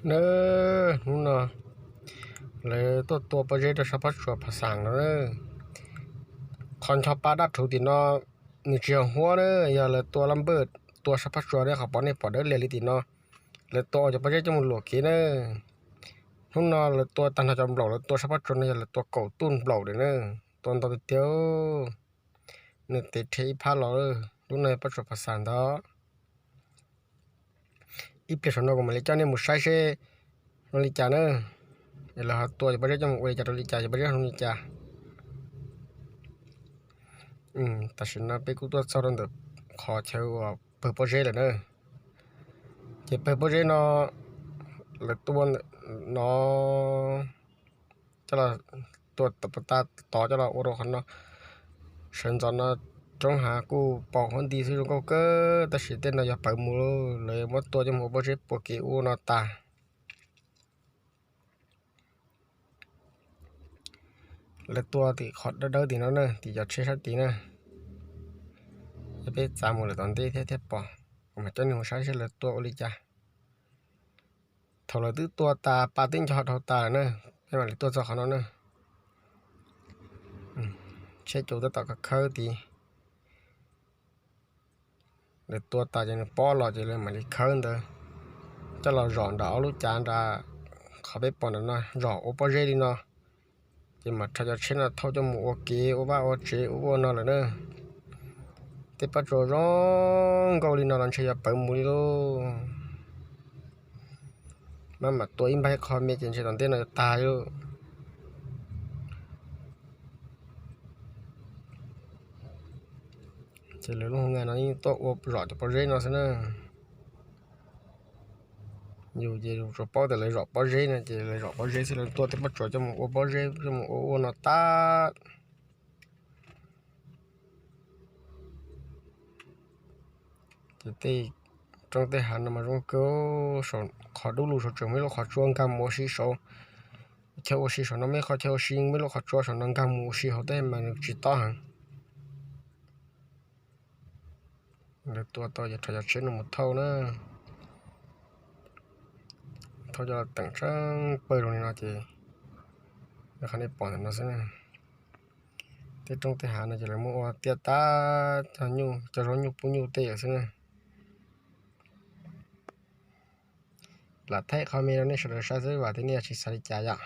Nawb, hnub no lawv tuaj tua pob zeb rau sab phab tsua Pha Xas no na. Qhov ncho pa dab rhuv tim no nws tsis yog huab na, yog lawv tua lab npawj tua sab phab tsua ne, qhov pom nej pom dawb liag li tim no. Lawv tua ua cov pob zeb coj mus luam kev na. Hnub no lawv tua tag nrho cov nplaum, lawv tua sab phab tsua no yog lawv tua kaum tuj nplaum diam na. Tua ntau tiag tiag. Nws tes rhe ib phab los, lub no yog pob tsuas Pha Xas ntag. Ib pliag saum no kuv mam li coj nej mus saib seb zoo li cas na. Es lawv ho tua cov pob zeb coj mus ua li cas rau li cas, cov pob zeb zoo li cas. Tam sim no peb kuj tuaj txog rau ntawm qhov chaw uas pawg pob zeb lawm na. Ces pawg pob zeb no lawv tua no coj los tua tod coj los ua rau qhov no. Sawv ntxov no roob hav kuj paus huab nti xwb zoo nkauj kawg, tab sis tej no yog pawv mus, lawv muab tua coj mus ua pob zeb pua kev ua no tas. Lawv tua tim qhov dawb dawb tim no na, tim cov tsheb sab tid na. Yog peb txav mus lawm tom ntej thiab thiaj pom. Kuv mam coj nej mus saib seb lawv tua ua li cas. Thaum lawv twb tua tas, pa twb ncho dhau tas lawm na, peb mam li tuaj txog qhov no na. Tsheb cua tab tom khawb tid. Lawv tua tas ces nws pob los ces lawv mam li khawb ntawd, coj los zom nram ob lub cav nram qhov peb pom ntawm no, zom ua pob zeb li no. Ces mam rho cov tsheb no thauj coj mus ua kev ua vaj ua tsev ua ua no lawm na. Tej pob tsuas zoo nkauj li no los ntshe yog pawv mus li lauj. Maj mam tua ib npag ib qho me ces ntshe tom ntej no yuav tag li lauj. Ces lawv lub hoo nga no yeej tuaj ua zom cov pob zeb no xwb na. Yus ces yus tsuas paub tias lawv zom pob zeb no ces lawv zom pob zeb xwb, lawv tua tej pob tsuas coj mus ua pob zeb coj mus ua ua no tag. Ces tej roob tej hav no mas zoo kawg, qhov dub lug saud tseem muaj ib lub qhov tsua nkag mus ua si saud. Chaw ua si saum no muaj ib qho chaw ua si, muaj ib lub qhov tsua saum no nkag mus ua si hauv tej mas nws tsis tob heev. Lawv tua tau ces rho cov tsheb no mus thauj na. Thauj coj los teem tseeb pawg zoo li no ces, qhov nej pom ntawm no xwb na. Tej roob tej hav no ces lawv muab ua tiaj tag, cog nyuj cog zaub nyuj pub nyuj tej xwb na. Lam thaij qhov me rau nej sawv daws saib xwb, vam tias nej yuav tsis xav li cas yom.